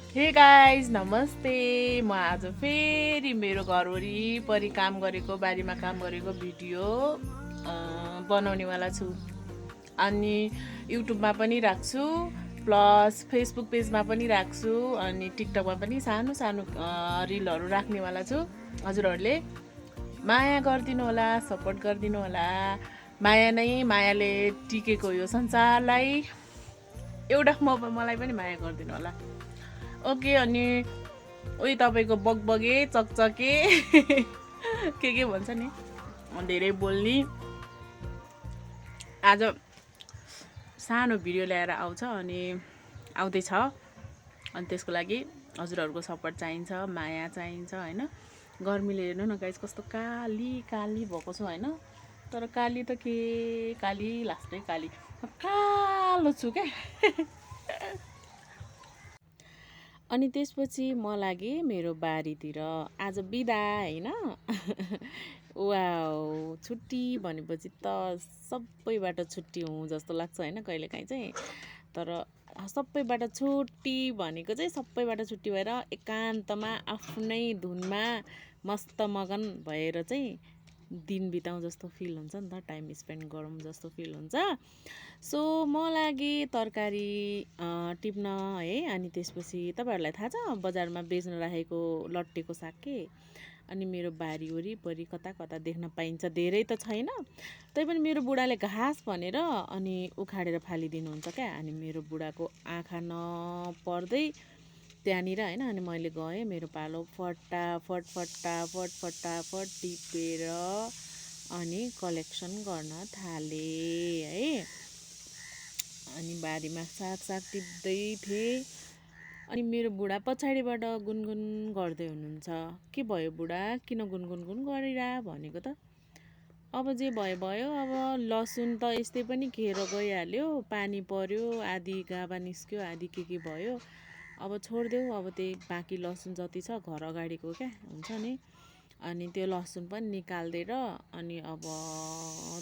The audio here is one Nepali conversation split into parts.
हे गाइज नमस्ते। म आज फेरि मेरो घर वरिपरि काम गरेको बारीमा काम गरेको भिडियो बनाउनेवाला छु। अनि युट्युबमा पनि राख्छु, प्लस फेसबुक पेजमा पनि राख्छु, अनि टिकटकमा पनि सानो सानो रिलहरू राख्नेवाला छु। हजुरहरूले माया गरिदिनु होला, सपोर्ट गरिदिनु होला। माया नै मायाले टिकेको यो संसारलाई एउटा मलाई पनि माया गरिदिनु होला। ओके। अनि उही तपाईँको बगबगे चकचके के भन्छ नि, धेरै बोल्ने आज सानो भिडियो ल्याएर आउँछ अनि आउँदैछ। अनि त्यसको लागि हजुरहरूको सपोर्ट चाहिन्छ, माया चाहिन्छ होइन। गर्मीले हेर्नु न गाइस कस्तो काली काली भएको छु होइन। तर काली त के काली, लास्टै काली कालो छु क्या। अनि त्यसपछि म लागि मेरो बारीतिर आज बिदा होइन। वाउ, छुट्टी भनेपछि त सबैबाट छुट्टी हुँ जस्तो लाग्छ होइन कहिलेकाहीँ चाहिँ। तर सबैबाट छुट्टी भनेको चाहिँ सबैबाट छुट्टी भएर एकान्तमा आफ्नै धुनमा मस्त मगन भएर चाहिँ दिन बिताउँ जस्तो फिल हुन्छ नि त, टाइम स्पेन्ड गरौँ जस्तो फिल हुन्छ। सो म लागि तरकारी टिप्न है। अनि त्यसपछि तपाईँहरूलाई थाहा छ बजारमा बेच्न राखेको लट्टेको साग के। अनि मेरो बारी वरिपरि कता कता देख्न पाइन्छ, धेरै त छैन तैपनि मेरो बुढाले घाँस भनेर अनि उखाडेर फालिदिनुहुन्छ क्या। अनि मेरो बुढाको आँखा नपर्दै त्यहाँनिर होइन। अनि मैले गएँ, मेरो पालो फटाफट फटाफट फटाफट टिपेर अनि कलेक्सन गर्न थालेँ है। अनि बारीमा साग टिप्दै थिएँ। अनि मेरो बुढा पछाडिबाट गुनगुन गर्दै हुनुहुन्छ, के भयो बुढा, किन गुनगुन गरिरा भनेको त। अब जे भयो भयो, अब लसुन त यस्तै पनि खेर गइहाल्यो, पानी पर्यो, आधी गाभा निस्क्यो, आधी के भयो। अब छोडिदेऊ, अब त्यही बाँकी लसुन जति छ घर अगाडिको क्या हुन्छ नि, अनि त्यो लसुन पनि निकालिदिएर अनि अब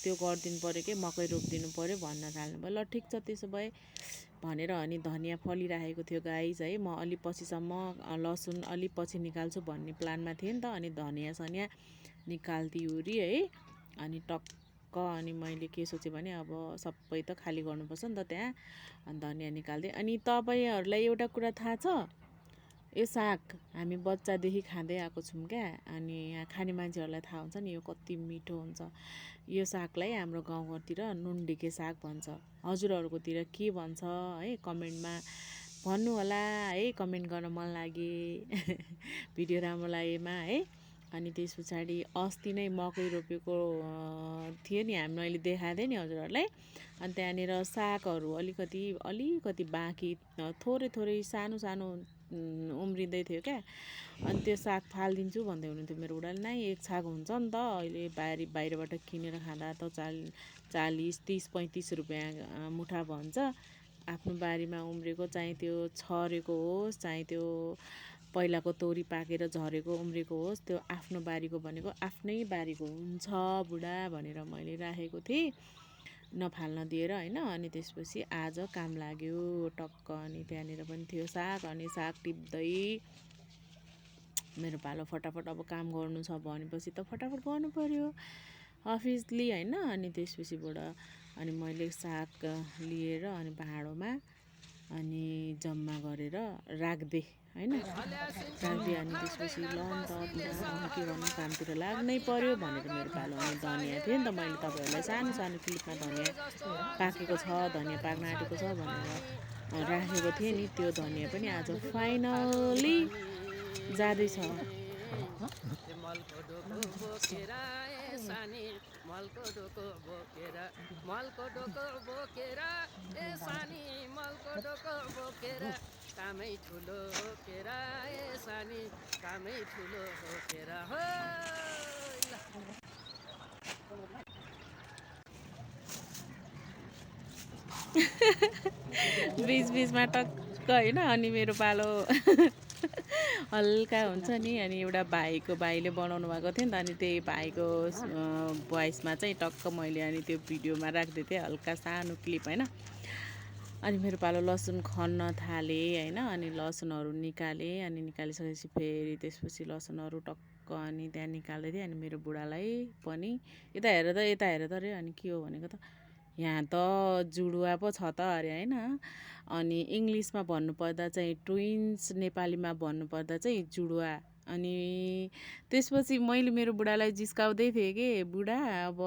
त्यो गरिदिनु पऱ्यो कि मकै रोपिदिनु पऱ्यो भन्न थाल्नुभयो। ल ठिक छ त्यसो भए भनेर। अनि धनियाँ फलिरहेको थियो गाइस है। म अलि पछिसम्म लसुन अलि पछि निकाल्छु भन्ने प्लानमा थिएँ नि त। अनि धनियाँ सनियाँ निकालिदिउरी है। अनि टक्क अनि मैले के सोचेँ भने अब सबै त खाली गर्नुपर्छ नि त त्यहाँ। अनि धनियाँ निकालिदिएँ। अनि तपाईँहरूलाई एउटा कुरा थाहा छ, यो साग हामी बच्चादेखि खाँदै आएको छौँ क्या। अनि यहाँ खाने मान्छेहरूलाई थाहा हुन्छ नि यो कति मिठो हुन्छ। यो सागलाई हाम्रो गाउँघरतिर नुनढिके साग भन्छ। हजुरहरूकोतिर के भन्छ है कमेन्टमा भन्नु होला है। कमेन्ट गर्न मन लागे भिडियो राम्रो लागेमा है। अनि त्यस पछाडि अस्ति नै मकै रोपेको थियो नि, मैले देखाएको थिएँ नि हजुरहरूलाई। अनि त्यहाँनिर सागहरू अलिकति बाँकी थोरै सानो सानो उम्रिँदै थियो क्या। अनि त्यो साग फालिदिन्छु भन्दै हुनुहुन्थ्यो मेरो बुढाले। नै एक साग हुन्छ नि त, अहिले बाहिरबाट किनेर खाँदा त 40, 30, 35 रुपियाँ मुठा भन्छ। आफ्नो बारीमा उम्रेको, चाहे त्यो छरेको होस् चाहे त्यो पहिलाको तोरी पाकेर झरेको उम्रेको होस्, त्यो आफ्नो बारीको भनेको आफ्नै बारीको हुन्छ बुढा भनेर मैले राखेको थिएँ नफाल्न दिएर होइन। अनि त्यसपछि आज काम लाग्यो टक्क। अनि त्यहाँनिर पनि थियो साग। अनि साग टिप्दै मेरो पालो फटाफट अब काम गर्नु छ भनेपछि त फटाफट गर्नु पऱ्यो अफिसली होइन। अनि त्यसपछिबाट अनि मैले साग लिएर अनि भाँडोमा अनि जम्मा गरेर राखिदिएँ होइन, राखिदिएँ। अनि त्यसपछि ल नि त बुढा के गर्नु, कामतिर लाग्नै पऱ्यो भनेर मेरो पालो। अनि धनियाँ थियो नि त, मैले तपाईँहरूलाई सानो सानो क्लिपमा धनियाँ पाकेको छ, धनियाँ पाक्न आँटेको छ भनेर राखेको थिएँ नि। त्यो धनियाँ पनि आज फाइनली जाँदैछ। कामै ठुलो केरा ए सानी, कामै ठुलो केरा हो। बिचमा टक्क होइन। अनि मेरो पालो हल्का हुन्छ नि। अनि एउटा भाइले बनाउनु भएको थियो नि त। अनि त्यही भाइको भोइसमा चाहिँ टक्क मैले अनि त्यो भिडियोमा राखिदिएको थिएँ हल्का सानो क्लिप होइन। अनि मेरो पालो लसुन खन्न थालेँ होइन। अनि लसुनहरू निकालेँ, अनि निकालिसकेपछि फेरि त्यसपछि लसुनहरू टक्क अनि त्यहाँ निकाल्दै थिएँ। अनि मेरो बुढालाई पनि यता हेर त यता हेर त अरे। अनि के हो भनेको त यहाँ त जुडुवा पो छ त अरे होइन। अनि इङ्ग्लिसमा भन्नुपर्दा चाहिँ ट्विन्स, नेपालीमा भन्नुपर्दा चाहिँ जुडुवा। अनि त्यसपछि मैले मेरो बुढालाई जिस्काउँदै थिएँ कि बुढा अब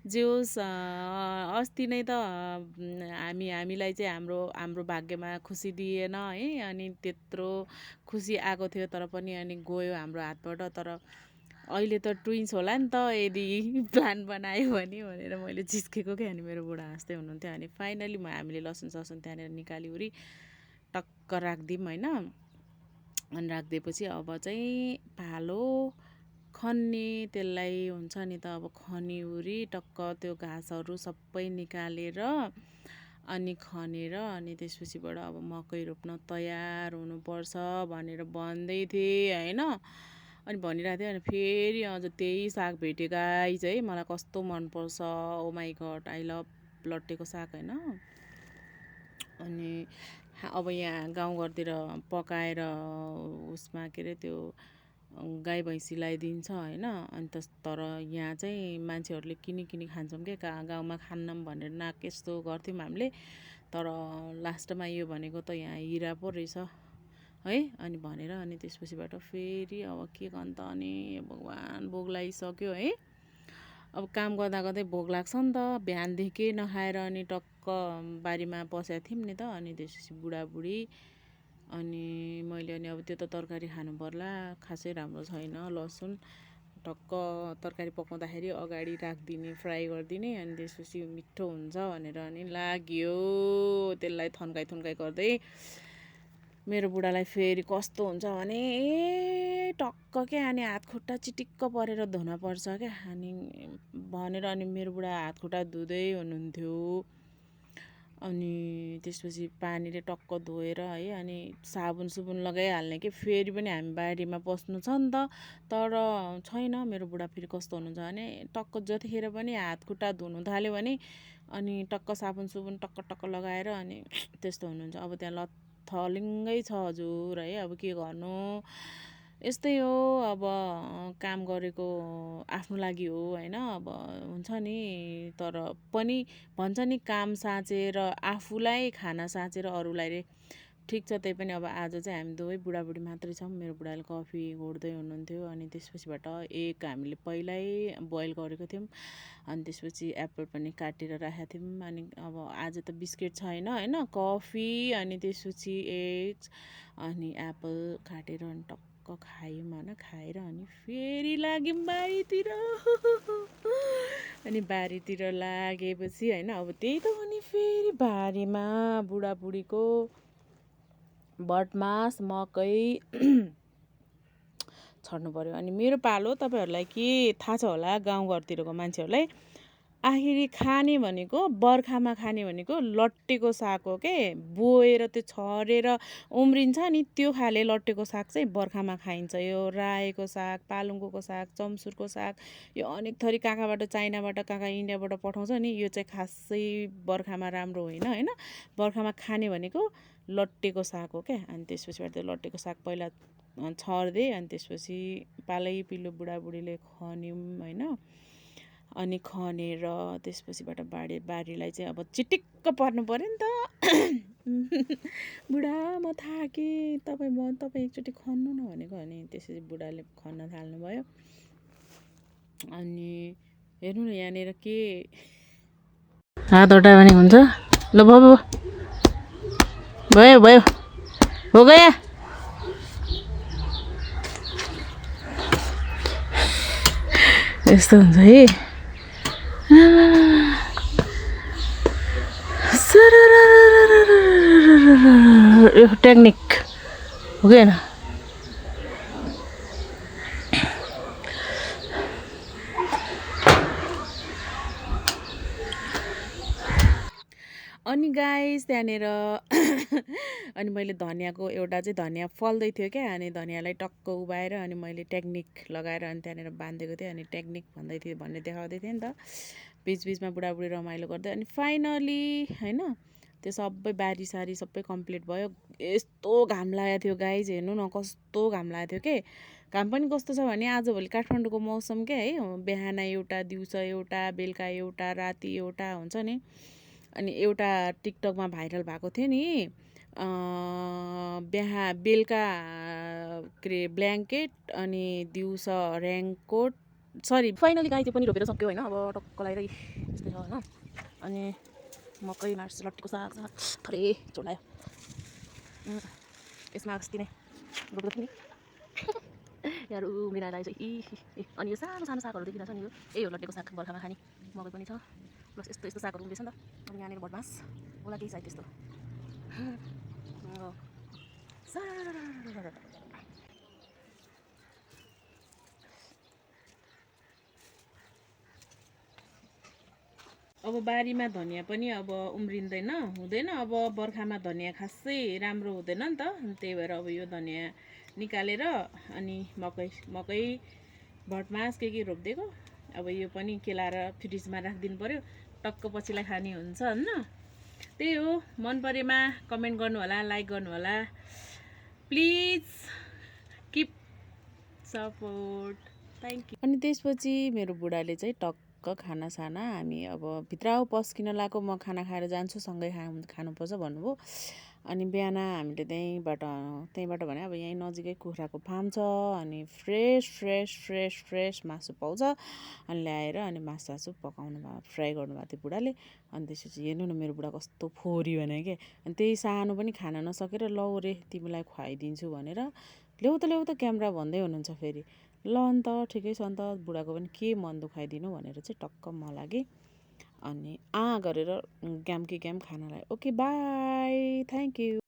जे होस् अस्ति नै त हामीलाई चाहिँ हाम्रो हाम्रो भाग्यमा खुसी दिएन है। अनि त्यत्रो खुसी आएको थियो तर पनि अनि गयो हाम्रो हातबाट। तर अहिले त ट्विन्स होला नि त यदि प्लान बनायो भने भनेर मैले जिस्केको क्या। अनि मेरो बुढा हाँस्दै हुनुहुन्थ्यो। अनि फाइनली हामीले लसुन ससुन त्यहाँनिर निकालिवरी टक्क राखिदिउँ होइन। अनि राखिदिएपछि अब चाहिँ पालो खन्ने, त्यसलाई हुन्छ नि त अब खनिवरी टक्क त्यो घाँसहरू सबै निकालेर अनि खनेर अनि त्यसपछिबाट अब मकै रोप्न तयार हुनुपर्छ भनेर भन्दै थिएँ होइन। अनि भनिरहेको थिएँ। अनि फेरि अझ त्यही साग भेटेँ गाइज है। मलाई कस्तो मनपर्छ, ओ माई गड आई लभ लट्टेको साग होइन। अनि अब यहाँ गाउँघरतिर पकाएर उसमा के अरे त्यो गाई भैँसीलाई दिन्छ होइन। अनि तर यहाँ चाहिँ मान्छेहरूले किनी खान्छौँ क्या, गाउँमा खान्नौँ भनेर नाक यस्तो गर्थ्यौँ हामीले। तर लास्टमा यो भनेको त यहाँ हिरा पो रहेछ है। अनि भनेर अनि त्यसपछिबाट फेरि अब के गर्नु त अनि भगवान् भोक लागिसक्यो है। अब काम गर्दा गर्दै भोक लाग्छ नि त। बिहानदेखि केही नखाएर अनि टक्क बारीमा बसेको थियौँ नि त। अनि त्यसपछि बुढाबुढी अनि मैले अनि अब त्यो त तरकारी खानु पर्ला, खासै राम्रो छैन लसुन। टक्क तरकारी पकाउँदाखेरि अगाडि राखिदिने, फ्राई गरिदिने। अनि त्यसपछि मिठो हुन्छ भनेर अनि लाग्यो त्यसलाई थन्काइ गर्दै। मेरो बुढालाई फेरि कस्तो हुन्छ भने टक्क क्या अनि हात खुट्टा चिटिक्क परेर धुन पर्छ क्या। अनि भनेर अनि मेरो बुढा हात खुट्टा धुँदै हुनुहुन्थ्यो। अनि त्यसपछि पानीले टक्क धोएर है अनि साबुन सुबुन लगाइहाल्ने कि फेरि पनि हामी बारीमा पस्नु छ नि त। तर छैन मेरो बुढा फेरि कस्तो हुनुहुन्छ भने टक्क जतिखेर पनि हात खुट्टा धुनु थाल्यो भने अनि टक्क साबुन सुबुन टक्क लगाएर अनि त्यस्तो हुनुहुन्छ। अब त्यहाँ लथलिङ्गै छ हजुर है। अब के गर्नु, यस्तै हो। अब काम गरेको आफ्नो लागि हो होइन। अब हुन्छ नि तर पनि भन्छ नि काम साँचेर आफूलाई, खाना साँचेर अरूलाई रे। ठिक छ त्यही पनि अब आज चाहिँ हामी दुवै बुढाबुढी मात्रै छौँ। मेरो बुढाले कफी घोड्दै हुनुहुन्थ्यो। अनि त्यसपछिबाट एक हामीले पहिल्यै बोइल गरेको थियौँ। अनि त्यसपछि एप्पल पनि काटेर राखेको थियौँ। अनि अब आज त बिस्किट छैन होइन, कफी अनि त्यसपछि एग्स अनि एप्पल काटेर अनि टक्क खायौँ होइन। खाएर अनि फेरि लाग्यौँ बारीतिर। अनि बारीतिर लागेपछि होइन अब त्यही त अनि फेरि बारीमा बुढाबुढीको भटमास मकै छर्नु पर्यो। अनि मेरो पालो तपाईँहरूलाई के थाहा छ होला, गाउँघरतिरको मान्छेहरूलाई आखिरी खाने भनेको बर्खामा खाने भनेको लट्टेको साग हो के। बोएर त्यो छरेर उम्रिन्छ नि त्यो खाले लट्टेको साग चाहिँ बर्खामा खाइन्छ। यो रायोको साग, पालुङ्गोको साग, चम्सुरको साग, यो अनेक थरी कहाँबाट चाइनाबाट इन्डियाबाट पठाउँछ नि। यो चाहिँ खासै बर्खामा राम्रो होइन होइन। बर्खामा खाने भनेको लट्टेको साग हो क्या। अनि त्यसपछिबाट त्यो लट्टेको साग पहिला छर्दिए। अनि त्यसपछि पालै पिलो बुढाबुढीले खन्यौँ होइन। अनि खनेर त्यसपछिबाट बारीलाई चाहिँ अब चिटिक्क पर्नु पऱ्यो नि त। बुढा म थाकेँ, तपाईँ एकचोटि खन्नु न भनेको। अनि त्यसपछि बुढाले खन्न थाल्नुभयो। अनि हेर्नु न यहाँनिर के हात हटायो भने हुन्छ। ल भयो हो गया। यस्तो हुन्छ है। यो टेक्निक हो कि होइन। अनि गाइस त्यहाँनिर अनि मैले धनियाँको एउटा चाहिँ धनियाँ फल्दै थियो क्या, अनि धनियाँलाई टक्क उभाएर अनि मैले टेक्निक लगाएर अनि त्यहाँनिर बाँधेको थिएँ, अनि टेक्निक भन्दै थिएँ भन्ने देखाउँदै थिएँ नि त। बिचबिचमा बुढाबुढी रमाइलो गर्दै अनि फाइनली होइन त्यो सबै बारीसारी सबै कम्प्लिट भयो। यस्तो घाम लागेको थियो गाइज, हेर्नु न कस्तो घाम लागेको थियो के। घाम पनि कस्तो छ भने आजभोलि काठमाडौँको मौसम क्या है, बिहान एउटा, दिउँसो एउटा, बेलुका एउटा, राति एउटा हुन्छ नि। अनि एउटा टिकटकमा भाइरल भएको थियो नि, बेलुका के अरे ब्ल्याङ्केट अनि दिउँसो रेनकोट, सरी फाइनली गाई त्यो पनि रोपेर सक्यो होइन। अब टक्क लगाएर यस्तै छ होइन। अनि मकै मार्च लट्टीको साग थोरै चोलायो यसमा अस्ति नै रोपेको थिएँ नि यार मिलाएर आएछ। अनि यो सानो सानो सागहरू देखिरहेको छ नि, यो लट्टीको साग बर्खामा खाने, मकै पनि छ, प्लस यस्तो यस्तो सागहरू हुँदैछ नि त। अनि यहाँनिर भटमास होला केही सायद त्यस्तो। अब बारीमा धनियाँ पनि अब उम्रिँदैन हुँदैन, अब बर्खामा धनियाँ खासै राम्रो हुँदैन नि त। त्यही भएर अब यो धनियाँ निकालेर अनि मकै भटमास के रोपिदिएको। अब यो पनि केलाएर फ्रिजमा राखिदिनु पऱ्यो, टक्क पछिलाई खाने हुन्छ होइन। त्यही हो, मन परेमा कमेन्ट गर्नु होला, लाइक गर्नु होला, please keep support, thank you. अनि त्यसपछि मेरो बुढाले चाहिँ टक्क खानासाना हामी अब भित्र पस्किन लगाएको, म खाना खाएर जान्छु सँगै खानुपर्छ भन्नुभयो। अनि बिहान हामीले त्यहीँबाट भने अब यहीँ नजिकै कुखुराको फार्म छ, अनि फ्रेस मासु पाउँछ। अनि ल्याएर अनि मासु पकाउनु भयो, फ्राई गर्नुभएको थियो बुढाले। अनि त्यसपछि हेर्नु न मेरो बुढा कस्तो फोहोरी भने के। अनि त्यही सानो पनि खान नसकेर लौ रे तिमीलाई खुवाइदिन्छु भनेर ल्याउ त क्यामेरा भन्दै हुनुहुन्छ फेरि। ल अन्त ठिकै छ अन्त, बुढाको पनि के मन दुखाइदिनु भनेर चाहिँ टक्क म लागे अनि गरेर ग्याम खानालाई। Okay by, thank you.